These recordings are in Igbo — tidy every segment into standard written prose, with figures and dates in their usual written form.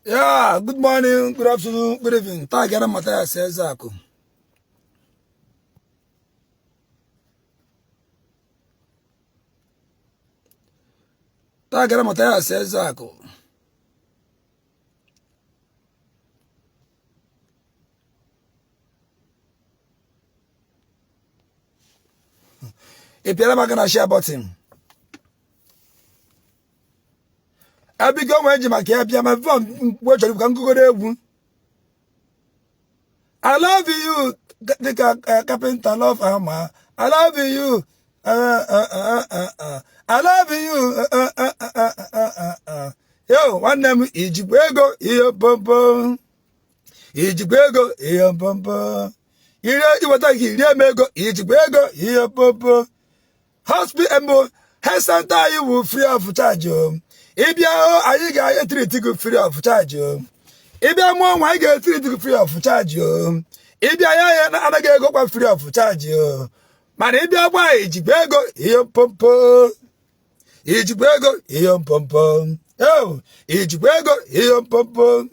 Yeah, good morning, good afternoon, good evening. Taa gara Mathias Ezeaku. Taa gara Mathias Ezeaku. Ị pịara m aka na share button. Ebigo nwee ji maka ya bịa ma before mgbe chọrọ ka m gụgoro egwu. I love you dịka carpenter love hammer. I love you. I love you. Yo, nwanne m ijikwa ego ihe mpompo. Ijikwa ego ihe mpompo. Ire iweta gị rie m ego ijikwa ego ihe mpompo. Hospital mbụ health center anyị wụ free of charge o. Ịbịa anyị ga-etreat gị free of charge o. Ịbịa mụọ nwa anyị ga-etreat gị free of charge o. Ịbịa ya ya anaghị ego kwa free of charge o. Mana ịbịa gwa anyị ijikwa ego ihe mpompo. Ijikwa ego ihe mpompo. Ijikwa ego ihe mpompo.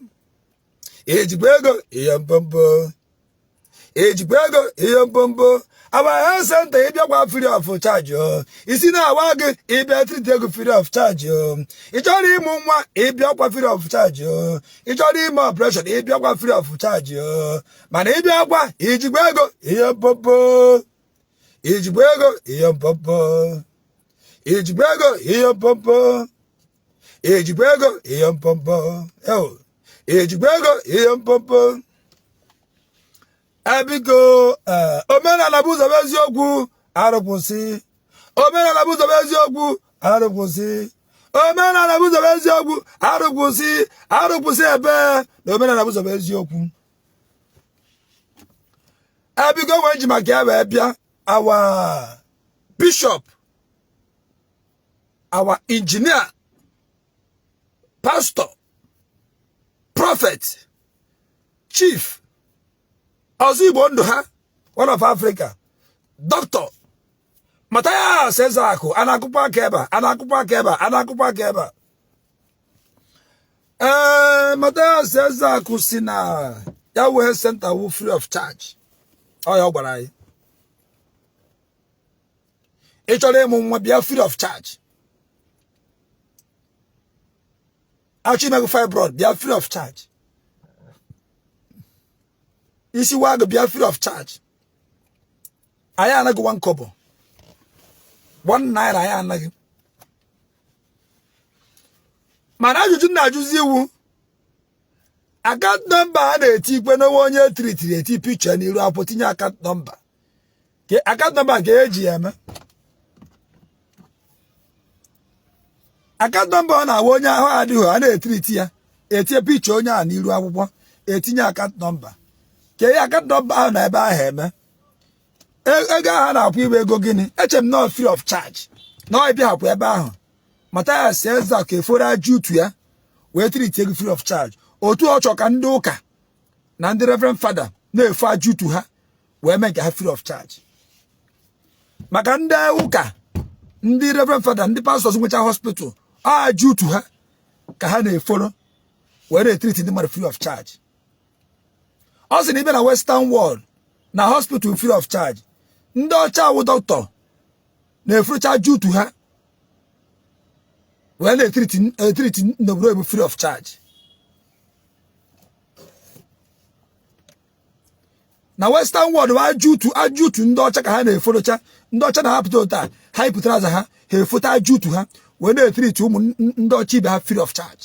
Ijikwa ego ihe mpompo. Ejikwa ego ihe mpompo. Our health center ịbịakwa free of charge o. Isi na-awa gị ịbịa treat ego free of charge o. Ị chọrọ ịmụ nwa ịbịakwa free of charge o. Ị chọrọ ime operation ịbịakwa free of charge o. Mana ịbịakwa ijikwa ego ihe mpompo. Ijikwa ego ihe mpompo. Ijikwa ego ihe mpompo. Ejikwa ego ihe mpompo. Ejikwa ego ihe mpompo. Ebiko omenala bụ ụzọ bụ eziokwu arụkwụsị. Omenala bụ ụzọ bụ eziokwu arụkwụsị. Omenala bụ ụzọ bụ eziokwu arụkwụsị. Arụkwụsị ebe na omenala bụ ụzọ bụ eziokwu. Ebiko nwee ji maka ya wee bịa our bishop, our engineer, pastor, prophet, chief, ọzọ Igbo ndụ ha, one of Africa, doctor Mathias Ezeaku, a na-akụkwa aka ebe a na-akụkwa aka ebe a na-akụkwa aka ebe a. Ee, Mathias Ezeaku si na ya wụ health center wụ free of charge. Ọ ya ọ gwara anyị. Ị chọrọ ịmụ nwa bịa free of charge. Achọ ime gị fibroid bịa free of charge. Isi waa gị bịa free of charge. Anyị anaghị 1 kobo, 1 naira anyị anaghị. Mana ajụjụ na-ajụzi iwu account number a na-eti ikpe n'onwe onye treatiri eti picture n'iru akwụkwọ tinye account number. Account number nke eji ya eme account number ọ na-awa onye ahụ adịghị a na-etreat ya etinye picture onye a n'iru akwụkwọ etinye account number ka ihe account number ahụ na ebe ahụ eme ego ahụ a na-akwụ iwe ego gịnị? Eche m nọ free of charge na ọ bịa akwụ ebe ahụ. Mathias Ezeaku eforo aja utu ya wee treat ego free of charge. Otu ọ chọ ka ndị ụka na ndị reverend father na-efu aja utu ha wee mee nke ha free of charge. Maka ndị ụka, ndị reverend father, ndị pastors nwecha hospital, aja utu ha ka ha na-eforo wee na-etreat ndị mmadụ free of charge. Ọ sị na ibe na western world na hospital free of charge, ndị ọcha awụ dọkịta na-efurucha aja utu ha wee na-etreat n'obodo oyibo free of charge. Na western world bụ aja utu ndị ọcha ka ha na-eforocha. Ndị ọcha na-ahapụta otu a ha yipụtara aza ha, ha efota aja utu ha wee na-etreat ụmụ ndị ọcha ibe ha free of charge.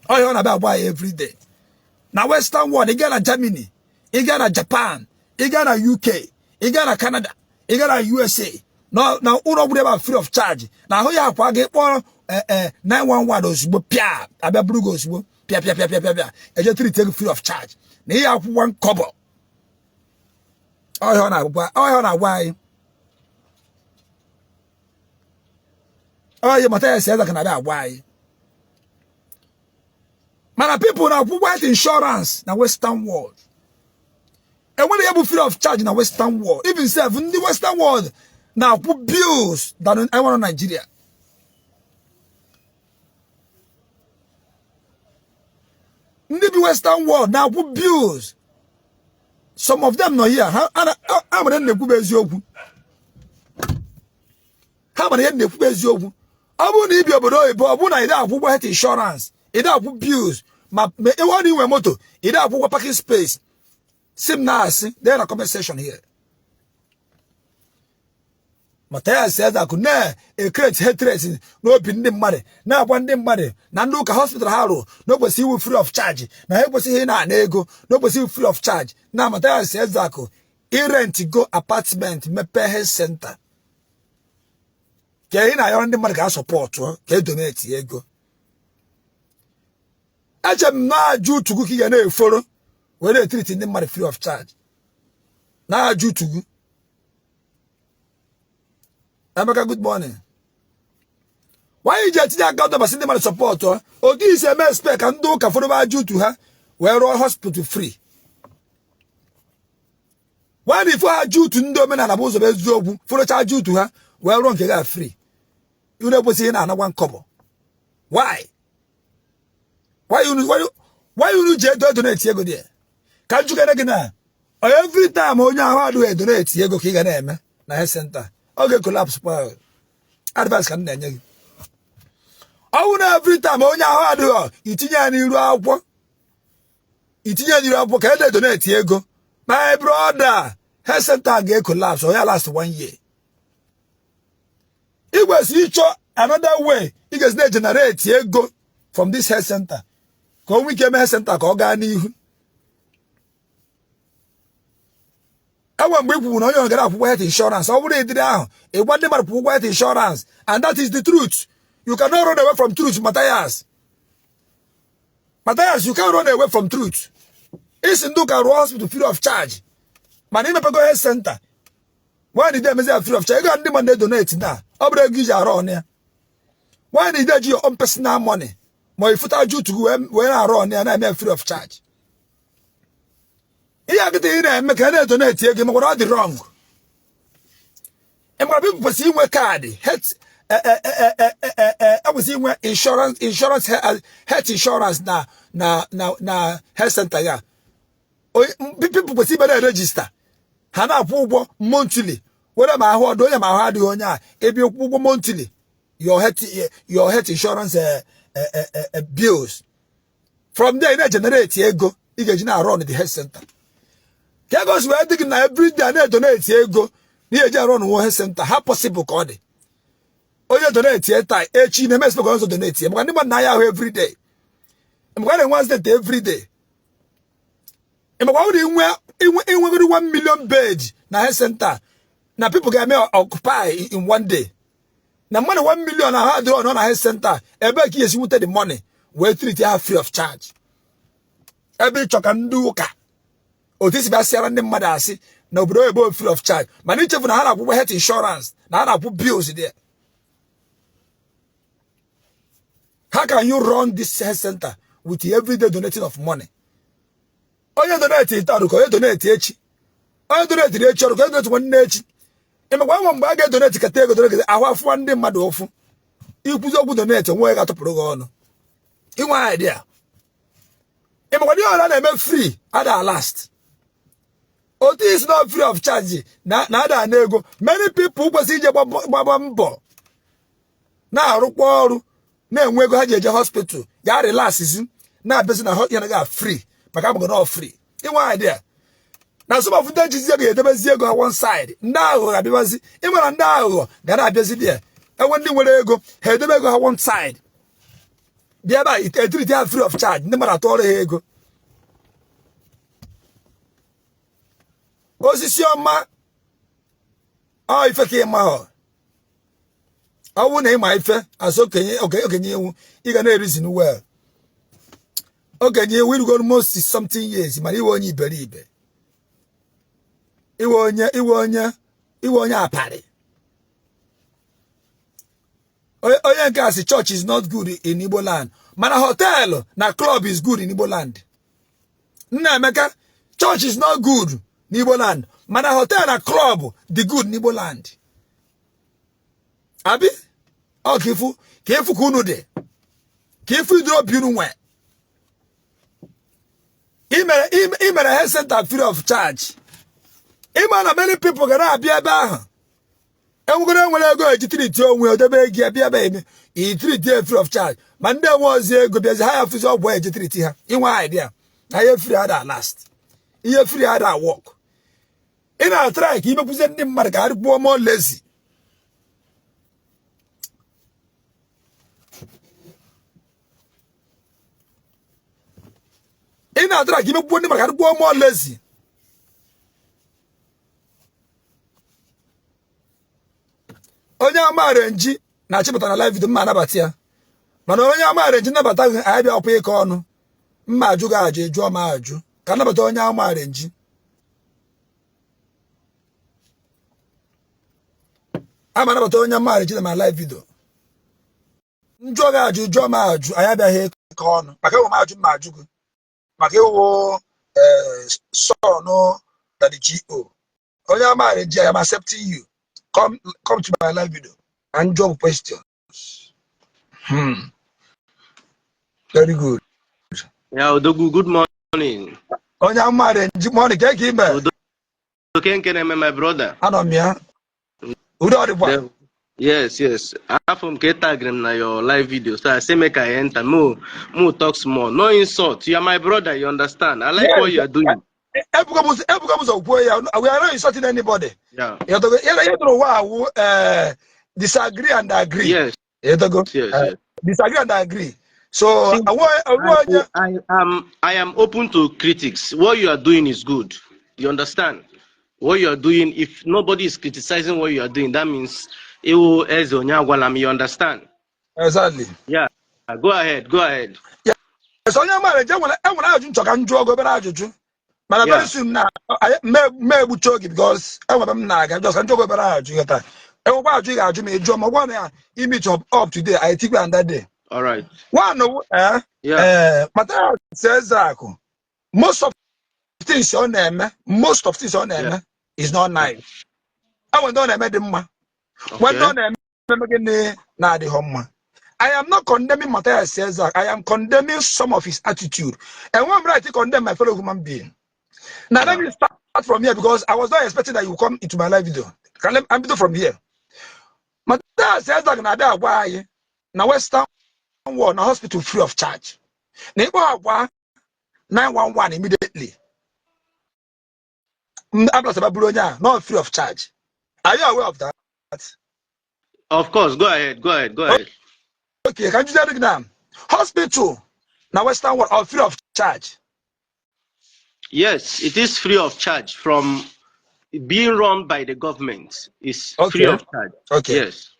Ọhịa ọ na-abịa agba ya everyday na western world. Ị gaa na Germany, ị gaa na Japan, ị gaa na UK, ị gaa na Canada, ị gaa na USA, na ụlọ ọgwụ ebe a free of charge. Na ahụ ya akwa gị kpọrọ 911 ozugbo, pịa abịa buru gị ozugbo, pịa pịa pịa pịa pịa pịa eje treat gị free of charge na ihe akwụkwọ nkọbọ. Ọhịa ọ na-agwa anyị. Ọhịa Mathias Ezeaku na-abịa agwa anyị. Mana people na-akwụ white insurance na western world. Enwere ihe bụ free of charge na western world. Even sef ndị western world na-akwụ bills than enwere Nigeria. Ndị bi Western world na-akwụ bills. Some of them nọ here. Ha mara na-ekwu bụ eziokwu. Ha mara ihe na-ekwu bụ eziokwu. Ọ bụrụ na i bi obodo oyibo, ọ bụrụ na ị akwụ ụgwọ health insurance, ị akwụ bills, ma ịwọ na inwe moto, ị akwụ ụgwọ parking space, sị m na-asị dee na comment section here. Mathias Ezeaku na-ecreate hatred n'obi ndị mmadụ, na-agwa ndị mmadụ na ndị ụka hospital ha rụrụ na o kwesịrị iwu free of charge, na ha ekwesịghị ịna-ana ego, na o kwesịrị iwu free of charge. Na Mathias Ezeaku irent go apartment, mepee health center, ka ị na-ayọrọ ndị mmadụ ka a support, ka edonate ego. Eche m na-ajụ utugu ka ị ga na-eforo were etreat ndị mmadụ free of charge. Na-ajụ utugu. Emeka, good morning. Why ji etinye account number ndị mmadụ support? Otu isi eme expect ka ndị ụka fọdụba aja utu ha wee rụọ hospital free? Why na ifo ha aja utu ndị omenala bụ ụzọ bụ eziokwu fọrọcha aja utu ha wee rụọ nke ga free? Unu ekwesịghị na-anagwa nkọbọ. Why why unu ji edo donate ego dị ka njikere gị na every time onye ahụ adịghị edonate ego ka ị ga na-eme na health center, ọ ga-ecollapse kwa. Advice ka m na-enye gị, ọ bụrụ na every time onye ahụ adịghị, itinye ya n'iru akwụkwọ, itinye ya n'iru akwụkwọ ka ede donate ego, my brother, health center ga-ecollapse. Ọ ya last one year. Ị kwesịrị ịchọ another way ị ga-esi na-egenerate ego from this health center, ka o nwee ike eme health center ka ọ gaa n'ihu. Enwe mgbe i kwuru na onye ọ gara akwụkwọ health insurance, ọ bụrụ ịdịrị ahụ ịgwa ndị mmadụ kwụ ụgwọ health insurance, and that is the truth. You cannot run away from truth, Matthias. Matthias, you can't run away from truth. Isi ndị ụka rụọ hospital free of charge, mana imepego health center, why did emezi ya free of charge? Ego ndị mmadụ na-edonate na ọ bụrụ ego iji arụ ọnụ ya, why did eji your own personal money ma ifuta aja utu gị wee na-arụ ọnụ ya, na-eme free of charge? Ihe akịta ị na-eme ka a na-edonate ego, makwara ọ dị wrong. Ịmara people kwesịrị inwe kaadị health, ekwesịrị inwe insurance, health insurance na health center ya. People kwesịrị ibe na-eregister, ha na-akwụ ụgwọ monthly, were ma ahụ ọdụ onye ma ahụ adịghị onye a ebe kwụ ụgwọ monthly your health insurance bills. From there ị na-egenerate ego ị ga-eji na run the health center. Ka ego si wee dị gị na everyday na-edonate ego na ihe eji arụ ọnụ health center, ha possible ka ọ dị onye donate taa, echi na-eme expect ọzọ donate, maka ndị mmadụ na-aya ahụ everyday, maka na-enwe accident everyday. Maka ọ bụrụ inwegoro 1 million bed na health center, na people ga-eme occupy in one day, na mmadụ 1 million ahụ adịrọ nọ na health center, ebe ka ị esi nweta the money wee treat ha free of charge? Ebe ịchọ ka ndị ụka otu isi bịa sịara ndị mmadụ asị na obodo oyibo free of charge, mana ichefu na ha na-akwụkwọ health insurance, na ha na-akwụ bills there. How can you run this health center with everyday donating of money? Onye donate taa ka onye donate echi, onye donate echi ọrụ ka onye donate nwanne echi. Ịmakwa nwa mgbe a ga-edonate kata ego donate ahụ afụwa ndị mmadụ ụfụ, ikwuzi okwu donate onwe ga-atụpụrụ gị ọnụ inwe idea. Ịmakwa ndị ọla na-eme free ada last otu is not free of charge na ada na ego. Many people kwesịrị ije gbaba mbọ na-arụkwa ọrụ na-enwe ego ha ji eje hospital ga relax na-abịazi na ya na free, maka abụghị na free. Inwe idea na some of ndị ejizi ego edebezi ego ha one side, ndị aghụghọ ga-abịazi. Ịmara ndị aghụghọ ga na-abịazi dị enwe ndị nwere ego ha edebe ego ha one side, bịa ebe a etreat ha free of charge, ndị mmadụ atụọrọ ha ego. Osisi ọma ọ ife ka ịma ọ ọ bụrụ na ịma ife as okenye okenye iwu ị ga na-ereason well. Okenye iwu irugo almost something years, mana iwe onye iberibe, iwe onye iwe onye iwe onye aparị. Onye nke a sị church is not good in Igbo land, mana hotel na club is good in Igbo land. Nna Emeka, church is not good n'Igbo land, mana hotel na club dị good n'Igbo land. Abi ọ ka ifu ka ifu ka unu dị ka ifu idoro obi unu nwe. Ị mere health center free of charge, ịma na many people ga na-abịa ebe ahụ enwegoro enwere ego eji treat onwe ya, odebe ego ya bịa ebe eme i treat ya free of charge. Ma ndị enwe ozi ego bịazi, ha ya fụzi ọgwụ eji treat ha. Inwe idea na ihe free ada last, ihe free ada work. Ị na-atry ka imekwuzie ndị mmadụ ka ha dịkwuo more lazy. Ị na-atry ka imekwuo ndị mmadụ ka ha dịkwuo more lazy. Onye amaara nji na-achịpụta na live video, mma anabata ya. Mana onye amaara nji nnabata gị, anyị bịa ọkwa ịkọ ọnụ, mma ajụ gị ajụ, jụọ m ajụ ka nnabata onye amaara nji. Ama anabata onye amaara nji na ma live video. Njụọ gị ajụ, jụọ m ajụ, anyị abịaghị ịkọ ọnụ maka enwe m ajụ mma ajụ gị maka ịwụ son Daddy G.O. Onye amaara nji, I am accepting you. Come to my live video and drop questions. Very good. Yeah, Odogwu, good morning. Onye amaara nji, morning. Ka ka ime? Udo nke na-eme, my brother. Anọ m ya, udo ọdịkwa. Yes. Afọ m ka ị tagịrị m na your live video. So I say make I enter. Mo, mo talk small. No insult. You are my brother, you understand? I like what you are doing. Ebuka m ụzọ kwuo ya, we are not insulting anybody. Ịghọtago? Ihe dụrụ ụwa awụ disagree and agree. Ịghọtago? Yes. Disagree and agree. So See, onwe onye I am open to critics. What you are doing is good. You understand? What you are doing, if nobody is criticizing what you are doing, that means Ewo Eze Onyagwalam, you understand? Exactly. Yeah. Go ahead, go ahead. Yes, onye maara nje enwere ajụjụ nchọ ka m jụọ gị obere ajụjụ, mana very soon na me egbucha oge because enwere m na-aga. Just ka m jụọ gị obere ajụjụ. Ghọta, enwekwa ajụ ị ga-ajụ ma ị jụọ ma ọ gwa na ya imich up today, I tikwe and that day. All right. One, Mathias Ezeaku, most of things ọ na-eme, most of things ọ na-eme is not nice. Enwe ndị ọ na-eme dị mma, nwee ndị ọ na-eme gịnị na-adịghị mma. I am not condemning Matthias Ezeaku. I am condemning some of his attitude. And when I'm right to condemn my fellow human being. Now let me start from here because I was not expecting that you will come into my live video. Can let I'm from here. Matthias Ezeaku na-abịa agwa anyị na Western world na hospital free of charge. Na ịkpọ agwa 911 immediately. Ambulance ebe buru onye a, not free of charge. Are you aware of that? Of course. Go ahead. Go ahead. Go ahead. Okay, can you tell me now? Hospital na Western world are free of charge. Yes, it is free of charge from being run by the government. It's free of charge. Yes.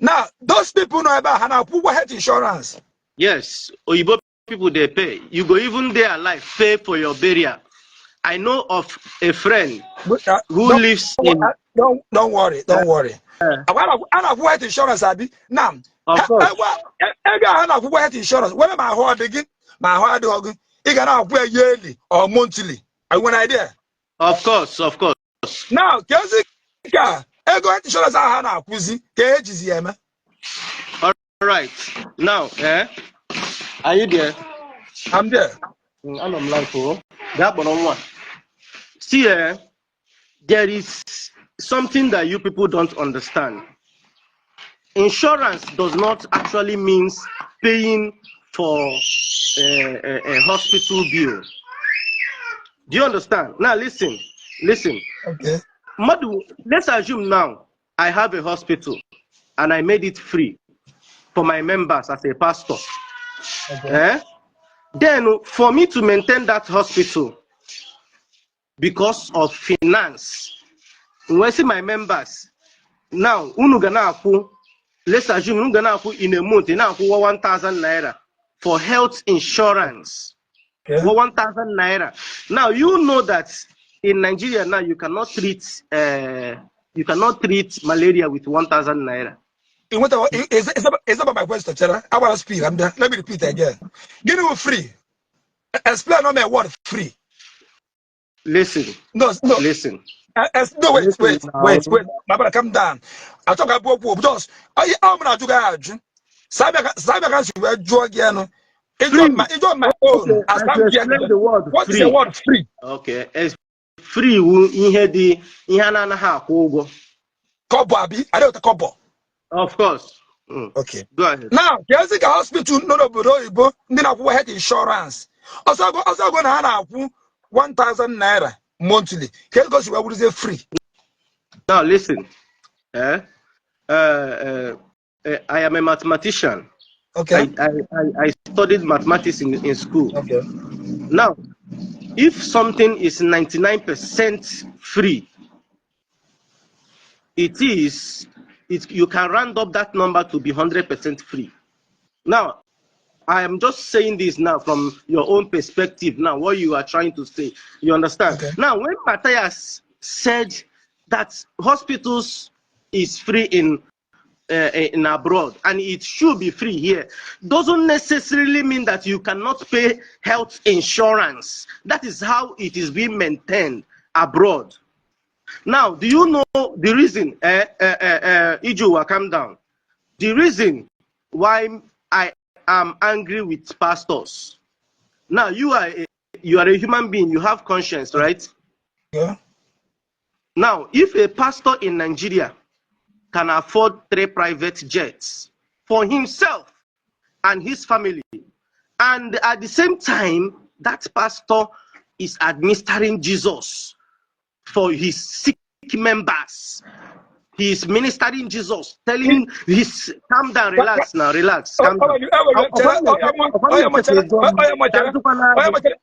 Now, those people know about ha na-akwụ ụgwọ health insurance. Yes. Oyibo people, they pay. You go even there alive, pay for your burial. I know of a friend But, who don't, lives in don't worry, don't worry. A na-akwụ health insurance abi? Now, Of course. ego ahụ na-akwụ ụgwọ health insurance, whether ma ahụ ọ dị gị ma ahụ adịghị gị, ị ga na-akwụ ya yearly or monthly. I nwere idea? Of course, of course. Now, ka ezi ka ego health insurance ahụ ha na-akwụzi ka ejizi ya eme? All right. Now, eh? Are you there? I'm there. Anọ m live oh. Gaa kpọrọ nwa. See, eh, there is something that you people don't understand. Insurance does not actually means paying for a hospital bill. Do you understand? Now listen, listen. Okay. Madu, let's assume now I have a hospital and I made it free for my members as a pastor. Eh? Then for me to maintain that hospital because of finance, when see my members now, unu ga na-akwụ, let's assume unu ga na-akwụ in a month, ị na-akwụ 1,000 naira for health insurance. 1,000 naira. Now you know that in Nigeria now you cannot treat malaria with 1,000 naira. Is about my question, Chera. I want to speak. I'm there. Let me repeat again. Gịnị wụ free? Explain on me word free. Listen, No, listen. No, wait, Listen wait, now. wait, wait. My brother, calm down. I talk about just. I am not jụga ajụ. Sabia ka si wee jụọ gị anụ. It's Free. not my, it's not my own. Okay, As I I'm should here explain today. the word What is the free. word free? Okay, free wu ihe dị ihe a na-anaghị akwụ ụgwọ. Kobo abi? I don't kobo. Of course. Okay. Go ahead. Now, ka ezi ka hospital nọ n'obodo oyibo ndị na-akwụ health insurance. Ọsọgo ọsọgo na ha na-akwụ 1000 naira monthly. Ka ego si wee wụrụzie free. Now listen. Eh? I am a mathematician. I studied mathematics in school. Now, if something is 99% free, it is, it you can round up that number to be 100% free. Now, I am just saying this now from your own perspective now, what you are trying to say. You understand? Okay. Now, when Matthias said that hospitals is free in abroad and it should be free here, doesn't necessarily mean that you cannot pay health insurance. That is how it is being maintained abroad. Now, do you know the reason? Ijuwa, calm down. The reason why I am angry with pastors. Now, you are a human being. You have conscience, right? Yeah. Now, if a pastor in Nigeria can afford three private jets for himself and his family, and at the same time, that pastor is administering Jesus for his sick members. He is ministering Jesus, telling his calm down, relax now, relax, calm down.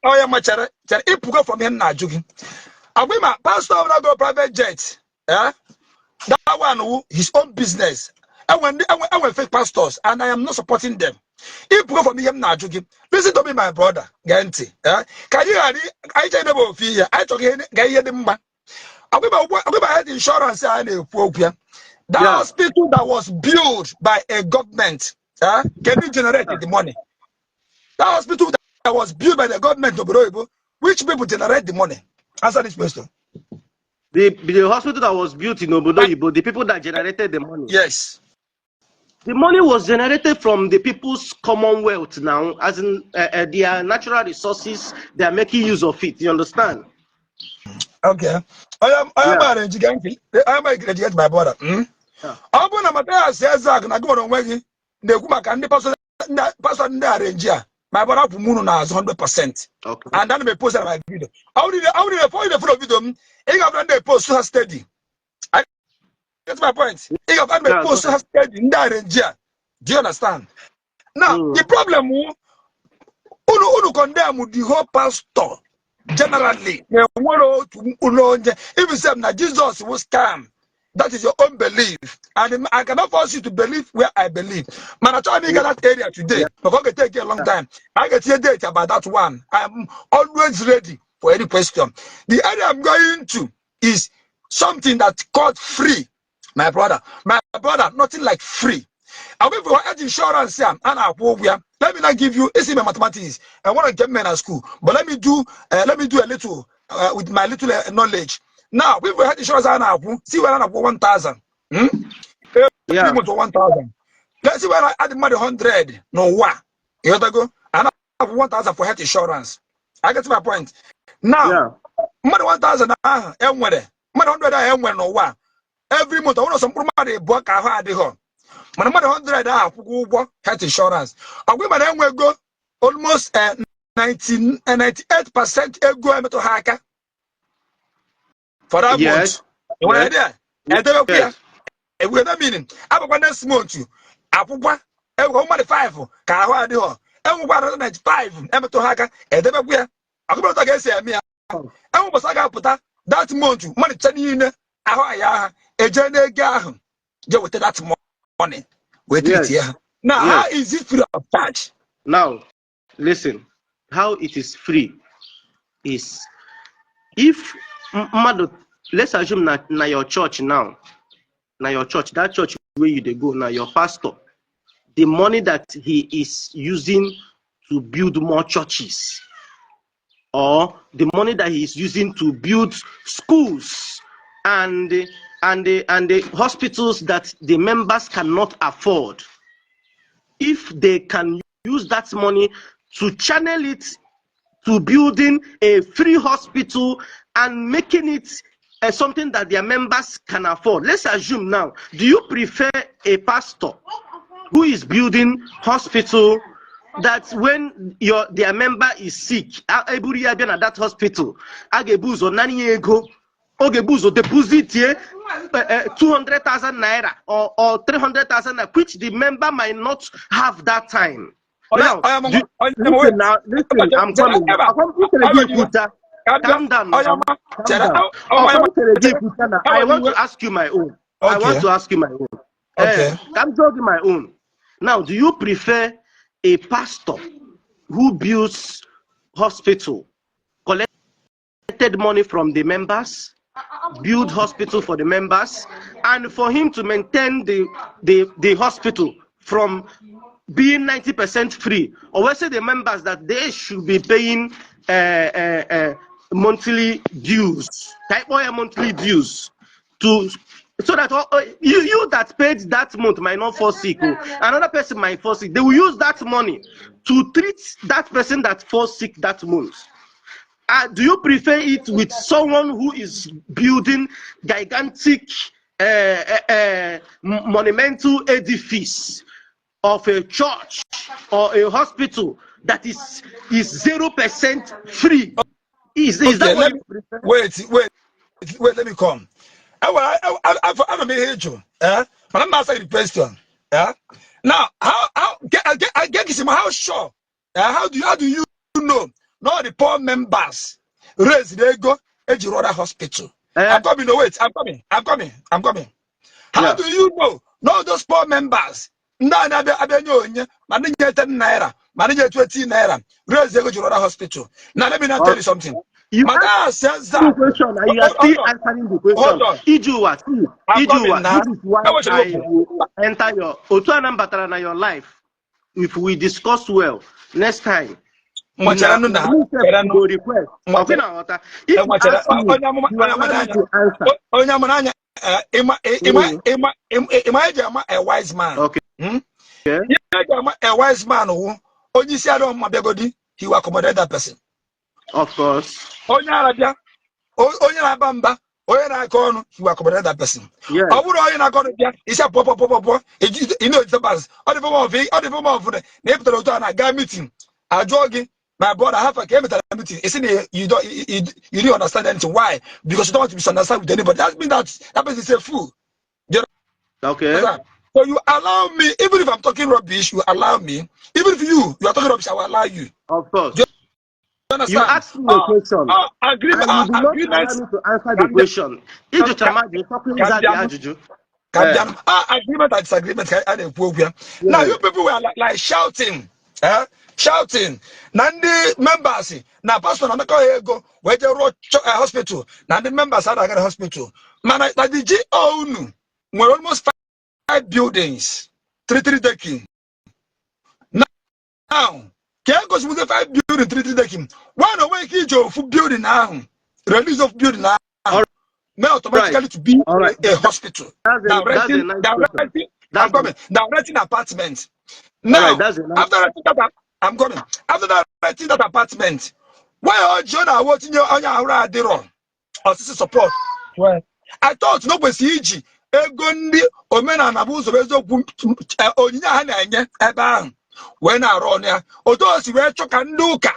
Onye machere chere ịpụgo from ihe m na-ajụ gị agwa ma pastor ọbụla go private jet, eh? That one wu his own business. Enwe ndị enwe fake pastors and I am not supporting them. Ịpụgo from ihe m na-ajụ gị. Listen to me, my brother. Gee ntị, eh? Ka anyị ghara anyị chọrọ idebe ofu ihe anyị chọrọ ihe ga ihe dị mma. Agwa health insurance a na-ekwu okwu ya, that hospital that was built by a government, eh? Can you generate the money? That hospital that was built by the government obodo oyibo, which people generate the money? Answer this question. The hospital that was built in Obodo Oyibo, the people that generated the money. Yes. The money was generated from the people's commonwealth now, as in their natural resources, they are making use of it. You understand? Okay, onye Yeah. maara ejige ntị, onye maara ejige ntị, my brother. Yeah. Ọ bụrụ na Mathias Ezeaku na gị nwere onwe gị na-ekwu maka ndị pastor, ndị pastor ndị arrange a, my brother, akwụ m unu n'azụ 100%. And ana m epost na my video. Ọ bụrụ na ị follow video m, ị ga-abụ na ndị epost ha steady. I get my point? Ị ga-abụ na Yeah, epost ha steady, ndị arrange a. Do you understand now? Mm. The problem wụ unu condemn the whole pastor generally na enwere otu mkpụrụ onye. If you say na Jesus was scam, that is your own belief and I cannot force you to believe where I believe. Mana achọghị m ịga that area today because ọ ga-take a long time. I ga-etinye date about that one. I'm always ready for any question. The area I'm going to is something that called free. My brother, my brother, nothing like free. I wait for health insurance here and I ya. Let me not give you AC my mathematics. I want to get men at school, but let me do a little with my little knowledge. Now, we for health insurance and I see where I 1000. Hmm? To 1000. Let's see where I add money 100. No what? You got to go. And I have 1000 for health insurance. I get to my point. Now, mmadụ 1000 ahụ enwere mmadụ 100 ahụ enwere n'ụwa every month, ọ bụrụ sọ mkpụrụ mmadụ ịbụọ ka ahụ adịghọ, mana mmadụ 100 ahụ akwụkwọ ụgwọ health insurance ọgwụ, mana enwego almost 90, 98% ego emetụ ha aka for that month. Ị nwere idea? Edebekwa ya. Yes. Egwuregwu na meaning abakwa next month akwụkwọ enwekwa mmadụ 5 ka ahụ adịghọ, enwekwa another 95 emetụ ha aka, edebekwa ya. Ọgụbụrụ ka esi eme ya, enwe ụbọchị a ga-apụta that month, mmadụ ncha niile ahụ aya ha eje n'ego ahụ je weta that money wee treat ya ha. Now, how is it free of charge? Now, listen. How it is free is if mmadụ, let's assume na your church now, na your church, that church where you dey go, now your pastor, the money that he is using to build more churches, or the money that he is using to build schools and the hospitals that the members cannot afford, if they can use that money to channel it to building a free hospital and making it something that their members can afford? Let's assume now, do you prefer a pastor who is building hospital that when your their member is sick, eburu ya bịa na that hospital, a ga-ebu ụzọ nara ya ego, ọ ga-ebu ụzọ deposit ye 200,000 naira or 300,000 naira, which the member might not have that time? Now, listen now, listen, I'm coming. Calm down now. Calm down. I want to ask you my own. I want to ask you my own. Okay. I'm talking my own. Now, do you prefer a pastor who builds hospital, collected money from the members, build hospital for the members, and for him to maintain the hospital from being 90% free, or let's say the members that they should be paying monthly dues, type of monthly dues, to so that you that paid that month might not fall sick, oh, another person might fall sick. They will use that money to treat that person that falls sick that month. Do you prefer it with someone who is building gigantic monumental edifice of a church or a hospital that is 0% free? Is Okay, that what let you me prefer? Wait, wait, wait, let me come. I I'm here, eh? But I'm asking the question. Eh? Now, how get how sure? How do you know not the poor members raise the ego eji rụọ that hospital? Eh, I'm coming. No, wait, I'm coming. I'm coming. I'm coming. How do you know not those poor members? Ndị a na-abịa abịa nye onye ma ndị nye 10 naira ma ndị nye 20 naira raise ego ji rụọ that hospital. Now let me now tell you something. You Matthias says asked the that. question and you are Hold still on. answering the question. Hold on. Ijuwa, see, I'm coming Ijuwa, now. this is why I want you to I go. will enter your Otu Anambatara na your life. If we discuss well next time, Nwachara na nụ na me sef chere nụ. go request. Okay, now, if you Nwachara ask me, onye amụma you onye allow amụma me anya to answer. onye amụma anya ịma ịma ịma ịma eji ama a wise man. Ihe eji ama a wise man wụ onye isi adọ mma bịagodi, he will accommodate that person. Of course. Onye ara bịa, onye na-aba mba, onye na-akọ ọnụ, he will accommodate that person. Ọ bụrụ onye na-akọ ọnụ bịa, isi apụọ pụọ pụọ pụọ, ị na-ejite bas ọ dị form of ọ dị form of na ị pụtara otu a na-aga meeting, ajụọ gị, "My brother, how far ka e metara meeting?" Ị sị na you don't understand anything. Why? Because you don't want to misunderstand with anybody. That means that that person is a fool. Do you understand? So you allow me, even if I'm talking rubbish, you allow me. Even if you are talking rubbish, I will allow you. Of course. Do you You understand? asked me a question Agreement, and you did not agreement. allow me to answer the question. Ịjụchara m ajụjụ, stop ịza the ajụjụ. Ka bịa, agreement and disagreement ka a na-ekwu okwu ya. Now you people were like shouting, eh? Shouting na ndị members na pastor na-anakọ ha ego wee jee rụọ hospital, na ndị members ada aga hospital, mana na the GO unu nwere almost five buildings, three three decking. Now ka e gosipụta five building, three three decking, why na onwe ike iji ofu building ahụ, release of building ahụ may automatically to be All right. a hospital? That's Now a renting, nice now question. renting, I'm That's coming. Now renting apartment. All Now, right, that's a nice after renting that, I'm coming. After that renting that apartment, why ọ na awụ tinye onye ahụrụ adịrọ osisi support? Well, I thought na o kwesịrị iji ego ndị omenala bụ ụzọ eziokwu, onyinye ha na-enye ebe ahụ wee na-arụ ọnụ ya, otu o si wee chọ ka ndị ụka,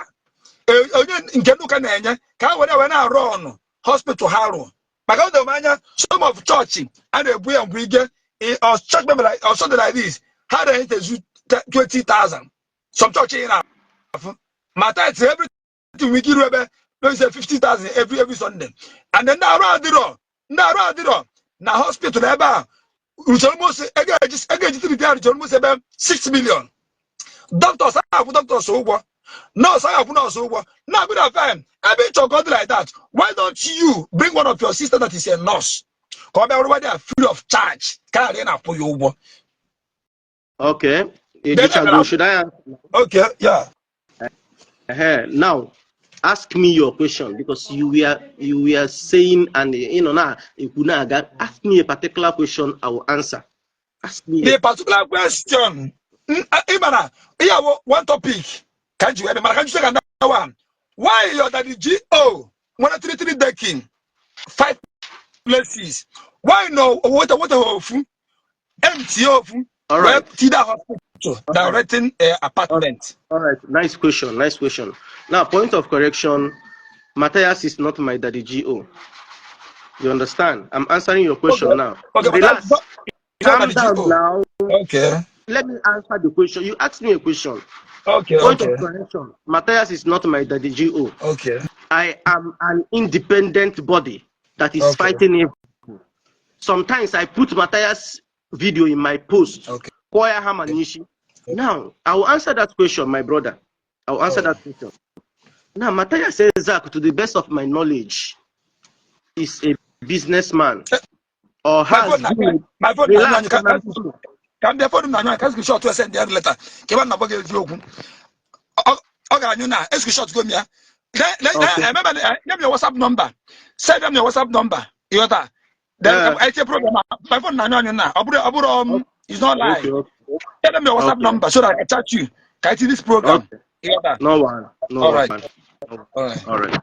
onye nke ndị ụka na-enye, ka ha were wee na-arụ ọnụ hospital ha rụ, maka o doro m anya some of chọọchị a na-ebu ya mgbe ike or church member like, or something like this, ha na-enyetezu 20,000. Some church ị na-afụ ma tithe, everything, we iru ebe maybe say 50,000 every Sunday, and then ndị arụ adịrọ na hospital ebe a rutere almost ego eji treat ya rutere almost ebe 6 million. Doctors akwụ doctors ụgwọ, nurse akwụ nurse ụgwọ. Now good fine, ebe ịchọ God like that, why don't you bring one of your sister that is a nurse ka ọ bịa rụwa there free of charge, ka ghara ị na-akwụ ya ụgwọ? Okay. Then Ijuchago, should I answer? Okay, yeah. Now, ask me your question because you were saying and now ask me a particular question, I will answer. Ask me. The particular question, ị mara ihe awụ one topic. Ka m ji wee bịa, mana ka m jụzie ka another one. Why your daddy GO nwere three three decking, five places? Why no weta weta ofu empty ofu All wee right. tida hospital directing apartment? All right. Nice question. Nice question. Now, point of correction: Matthias is not my daddy GO. You understand? I'm answering your question now. Okay, but Relax. that's not, it's not Calm daddy down GO. now. Okay. Let me answer the question. You asked me a question. Point of correction: Matthias is not my daddy GO. I am an independent body that is fighting evil. Sometimes I put Matthias video in my post. Koya Hamanishi. Now, I will answer that question, my brother. I will answer that question. Now, Matthias Zach, to the best of my knowledge, is a businessman or My has phone na been. My phone na Relax, anyụ ka man. Ka m bịa, phone m na anyụ ka screenshot wee send ya later ka ebe m na-agwa gị eziokwu. Ọ ga-anyụ na screenshot go m ya. Emebe nye m your WhatsApp number, send m your WhatsApp number, ịghọta? Then ka I program a, my phone na anyụ anyụ na ọ bụrụ it's not lie. Send me your WhatsApp number so that I can chat you ka I see this program, ịghọta? No one. No All right. one. All right. All right.